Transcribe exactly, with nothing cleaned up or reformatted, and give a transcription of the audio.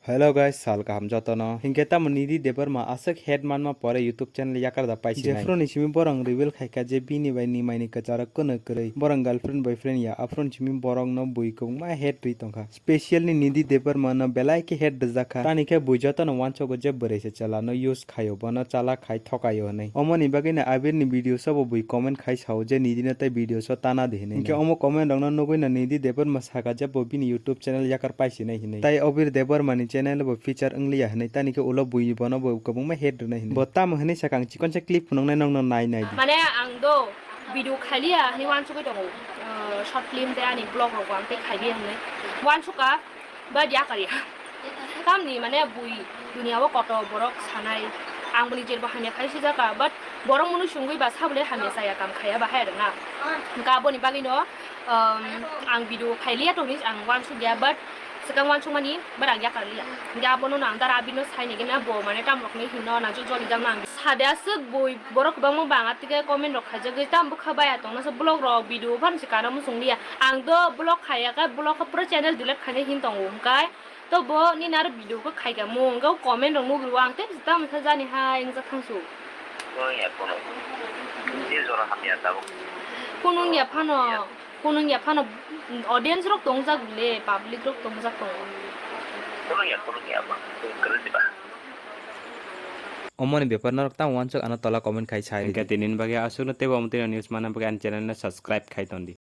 Hello guys, sal kaham jotono. Hinkhe tamo Nidhi Debbarma aswk hate manma pore YouTube channel yakar da paisi nai. Jephru ni simi borok reveal khaikha je bini bai ni mai ni kwcharok kwno kwrwi. Borok girlfriend boyfriend ya, aphru ni simi borok no bui kwbangma hate rwi tongkha. Special ni Nidhi Debbarma no belai khe hate rwjak kha. Tani khe bui jotono uansugo je bwrwi se chwla no use khaio, bono chala khai thokaio hinwi. Omoni bagwi no Abir ni video so bo bui comment khai sao je Nidhi no tei video so tana di hinwi. Hinkhe omo comment rok no nugwi no Nidhi Debbarma saka je bo bini YouTube channel yakar paisi nai hinwi. Tai Abir Debbarma ni channel bo feature wngliya hinwi, tani khe ulo bui bono bo kwbangma hate rwnai hinwi. Bo tamo hinwi sakha ang chikon se clip phunuknai nokno nai nai di. Mane ang do video khailiya hinwi uansugwi tongo. Uh, short film tei ani vlog rok bo ang tei khailiya hinwi uansukha. But yakar ya. Tamni mane bui dunia o koto borok sanai. Ang boni jerbo hamya khai sijaka, but borok munu sungwi ba sabole hamya saya kam khaya ba hai rwna. Hwnkha aboni bagwi no, um, ang video khailiya tongni ang uansukya, but swkang uansukmani but ang yakar liya. Hwnkhe abono no ang dara abino sai nigena bo mane tamrokni hinno na jol jol rijak na ang. Sade aswk bui borok kwbangma bang atike comment rok khaijagwi tam bwkha baya tongna se vlog rok video phano se kana muchung liya. Ang do vlog khaiya khe vlog khe pura channel delete khaina hin tongo hwnkhe. To bo nini aro video khe khaikha mung, hwnkhe comment rok nugwi o ang tei tamo khe jani hai wngjak thangsu. Phunung ya phano. Je jora hamya tabuk. Phunung ya phano, phunung ya phano audience rok tongjak le, public rok tongjak tongo. Phunung ya, phunung ya ba. Phunung kwrwi ba. Omoni bepar norok tamo uansuk ano tola comment khai sai. Hwnkhe tini bagwi aswkno teibo omo tini news manna bagwi ani channel no subscribe khai tondi.